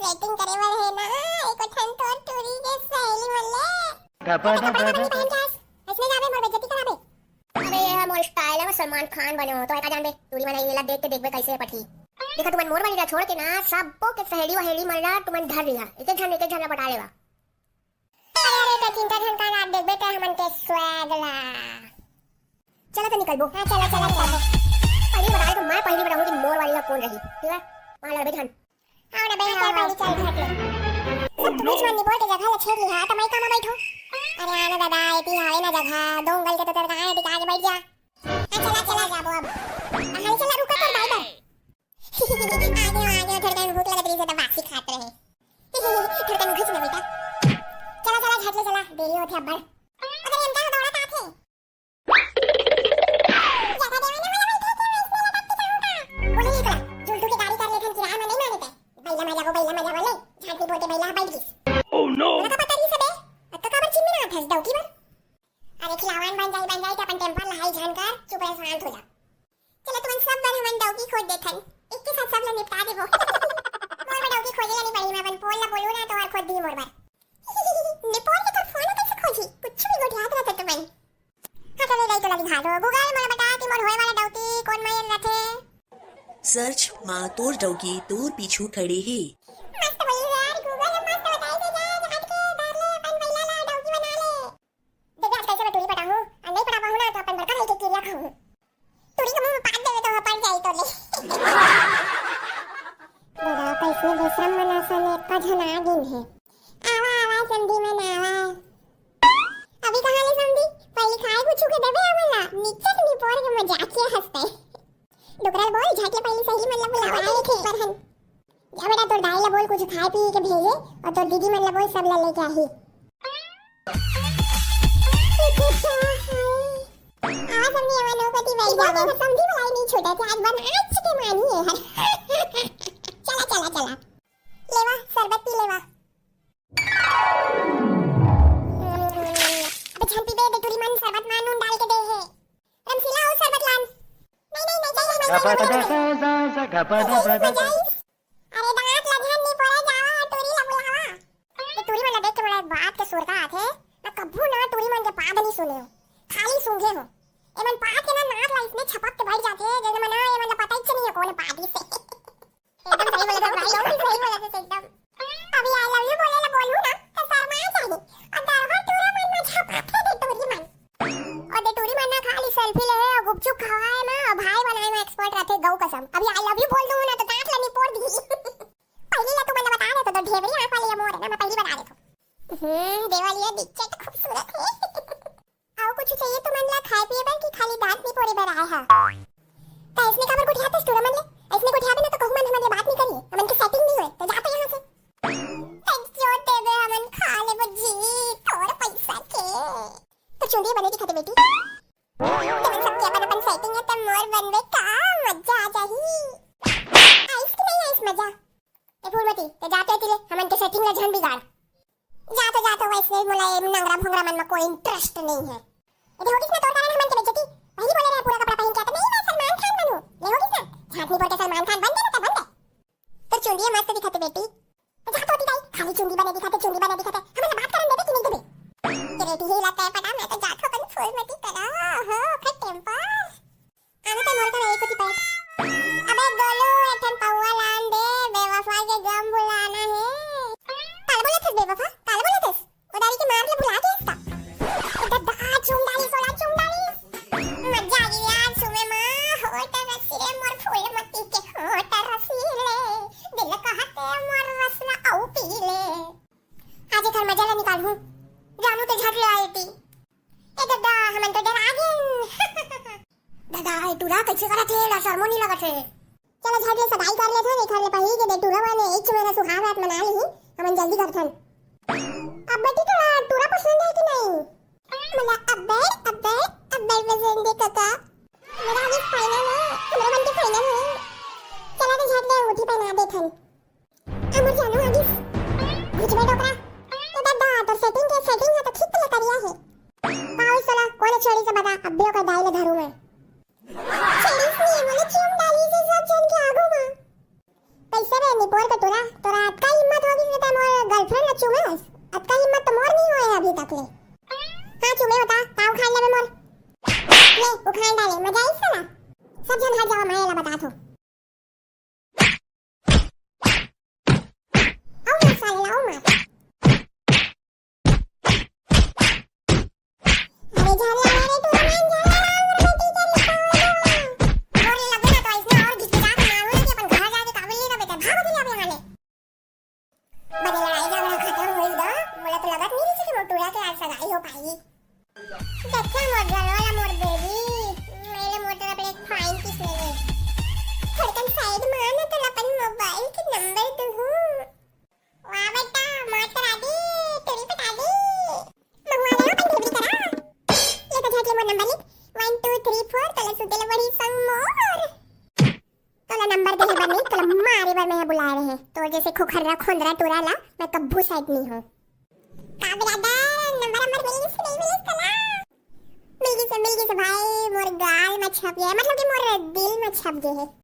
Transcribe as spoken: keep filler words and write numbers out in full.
Acting करे बर हे ना, एको ठन तोर टूरी के सहेली मन ले। कपड़ा पहन के आस, अइसने जाबे, मोर बेइज्जती कराबे। अबे, ये मोर स्टाइल हे, सलमान खान बने हो, तो एका जान दे, टूरी मन आई, एला देख के देखबे कइसे पटही। देखा, तुमन मोर वाली ला छोड़ के ना, सबो के सहेली वहेली मन ला तुमन धर लिहा, एक एक झन, एक एक झन ला पटा लेवा। अरे, अरे, ते चिंता झन कर, आज देखबे ते हमन के स्वैग ला। चला तो निकलबो। हाँ, चला, चला, निकलबो। पहली बता दे तो मैं पहली बताऊँ कि मोर वाली ला कौन रही, ठीक है? वहाँ लड़बे झन। हाँ ना बे, हाँ, हाँ। पहली चल घर ले। सब तू बीच में निपोर के जगह ला छेड़ लिहा, तो मैं कहाँ बैठो? अरे आना दादा, एती हावे ना जगह, दो उंगल के तो तेरे कहाँ है, टिका के बैठ जा। हाँ, चला, चला, जाबो अब। हाँ, चला, रुका कर, बाय बाय। आगे, आगे, थोड़ा टाइम भूख लगत रही से तो बासी खात रहे। थोड़ा टाइम घुस ना बेटा। चला, चला, झट ले चला, देरी होथे अब्बड़। अगर एमका दौड़त आथे। ज्यादा देवे ना वाला बैठे के, मैं इसमें लटक के जाऊंगा। बोले नहीं करा, जुलटू के गाड़ी कर लेथन, किराया में नहीं माने ते। बैला मजा को, बैला मजा वाले, झांटी बोल के बैला बैठ गई। Oh no! उनका पता नहीं से बे, अब तो काबर चिन्ह ना था, डौकी बर। अरे खिलावन बन जाई, बन जाई, तो अपन टेम्पर लहाई झन कर, चुप रह, शांत हो जा। चलो, तुमन सब बर हमन डौकी खोज देथन, एक के साथ सब ला निपटा देबो। मोर बर डौकी खोजे ला नहीं पड़ी, मैं अपन पोल ला बोलूं ना, तो हर खोज दी मोर बर। निपोर के तोर फोन कइसे खोजी? कुछ भी गोठियात रहते तुमन। हाँ, चलो, दाई तोला दिखा दो। Google, मोला बता कि मोर होए वाला डौकी कौन मायल रथे। Search माँ तोर डौकी तोर पीछू खड़े हे। मस्त बोली यार, Google मस्त बताई दे जा, आज के डार ले अपन बैला ला डौकी बना ले। देख आज कैसे मैं टूरी पटाहूँ, और नहीं पटा पाहूँ ना तो अपन बड़का भाई के किरिया खाहूँ। टूरी के मुंह में पाद देवे तो पड़ जाई तो ले। दादा, कैसे बेशरम मन असन एक झन आ गिन हे। आवा, आवा, समधी मन आवा। अभी कहाँ ले समधी? पहली खाए कुछ के देबे हमन ला। नीचे से निपोर के मजाकिया हंसते। डुकरल बोल, झट ले पहली सहेली मन ला बुलावा, आए ठीक पर हन। जा बेटा, तोर दाई ला बोल कुछ खाए पी के भेजे, और तोर दीदी मन ला बोल सब ला लेके आही। आवा समधी, आवा, नौकती बैठ जावा। समधी वाला नहीं छूटा थे, आज बनाच के मानी है हर। चला, चला, चला। लेवा, शरबत पी लेवा। अबे झन पीबे, दे टूरी मन शरबत मा नून डाल के दे हे। रमशीला, ओ शरबत लान। नहीं, नहीं, नहीं चाहिए, नहीं चाहिए, नहीं चाहिए। अरे दांत ला झन निपोरे, जावा, टूरी ला बुलावा। ये टूरी मन ला देख के मोला एक बात के सुरता आथे, मैं कभू ना टूरी मन के पाद नहीं सुने हो, खाली सूंघे हो। एमन पाद के ना नाक ला इसने छपक के बैठ जाथे, जैसे मना एमन ला पता ही नहीं है कौन पाद से। एकदम सही बोले थे भाई, बहुत ही सही बोले थे एकदम। अभी I love you बोले ला बोलू ना, तो शर्मा जाही। और दरबार टूरा मन में छपाथे दे टूरी मन। और दे टूरी मन ना खाली selfie ले और गुपचुप खवाए में और भाई बनाए में expert रहते, गौ कसम। अभी I love you बोल दूँ ना, तो दांत ला निपोर दी। पहली ला तुमन ला बता दे तो, तो ढेबरी आंख वाली ये मोर है ना, मैं पहली बता दे तो। हम्म, देवालिया दिक्चट खूबसूरत है। अउ कुछ चाहिए तुमन ला खाए पिए बर कि खाली दांत निपोरे बर आए हा? त अइसने काबर गोठियाथस टूरा मन ले? अइसने गोठियाबे ना तो कहूं मन हमन ले बात नहीं करिए, हमन के setting नहीं होए, तो जा तो यहाँ से। तो जो देबे हमन खा लेबो जी, तोर पैसा के। तो चुंदी बने दिखत हे बेटी। तुमन सबके अपन अपन setting है, त मोर बनबे का मजा आ जाही। आइस कि नहीं आइस मजा? ए फूलमती, ते जाते तिले हमन के setting ला झन बिगाड़। जा तो, जा तो, वैसे मोला ए नंगरा भोंगरा मन में कोई interest नहीं है। ए देखो किसने तोर कारण हमन के बेइज्जती। वही बोले रहे पूरा कपड़ा पहन के, तो नहीं मैं सलमान खान बनूं। देखो किसने झांकनी बोल के सलमान खान बन दे, तो बन दे। तो चुंदी मस्त दिखते बेटी। तो जा तो होती ताई, खाली चुंदी बने दिखते, चुंदी बने दिखते। हमन बात करन देबे कि नहीं देबे? ये रेटी ही लगता है पता, मैं तो जात हो कन फूलमती करा हो, खट टेम्पर। आना तो मोर करा एक होती पैर। अबे गोलू, एक ठन पौवा लान दे, बेवफा के गम भुलाना है। काला बोला थस बेवफा, काला बोला थस? उधारी के मार ले भुला के इसका। इधर दा चुम डाली, सोला चुम डाली। मजा आ गई यार, सुबह माँ होटल रसी रे, मोर फूलमती के होटल रसी ले। दिल कहते मोर रसना औ पी ले। आज एकर मजा ला निकालहूं। जानू ते झट ले आए ती। ए ददा, हमन तो डरा गेन। ददा, ए टूरा कैसे करत हे? एला शर्मो नहीं लगत हे। चलो झट ले सगाई कर लेथन, एकर ले पहिली के दे टूरा मन एक मेरा सुहाग रात मना लेही, हमन जल्दी करथन। अब बेटी तोरा टूरा पसंद है कि नहीं? मला अब्बड़, अब्बड़, अब्बड़ पसंद है काका। मेरा अभी final है, हमरो मन के final है। चला तो झट ले अंगूठी पहना देथन। अमर जानू आगिस। घुचबे डोकरा। ए दादा, तोर setting के setting ह तो ठीक ले करिया हे। पाओ सोला, कोन छेड़ी से बता, अब्बे ओकर दाई ले धरू मैं। छेड़ी से मोले चूम डाली से सब जन के आगू में। कैसे रे निपोर के टूरा, तोरा अतका हिम्मत देखा मोर गलवा ला मोर बेबी, मेरे मोर तरफ ले एक fine kiss ले ले। थोड़कन side में आना तो अपन मोबाइल के नंबर दूँ। वाह बेटा, मौज करा दी, टूरी पटा दी। महुआ ले अपन delivery करा। ले तो झट ले मोर नंबर लिख, वन टू थ्री फोर, तोला सुते ले बड़ी संग मोर। तोला नंबर देहे बर नहीं, तोला मारे बर मैं बुलाए रहे। तो जैसे खुखर्रा खोंदरा टूरा ला मैं कब्बू side नहीं हूँ। का brother, नंबर नंबर मिल गइस नहीं मिल गइस तोला? मिल गइस, मिल गइस भाई, मोर गाल में छप गए, मतलब कि मोर दिल में छप गए है।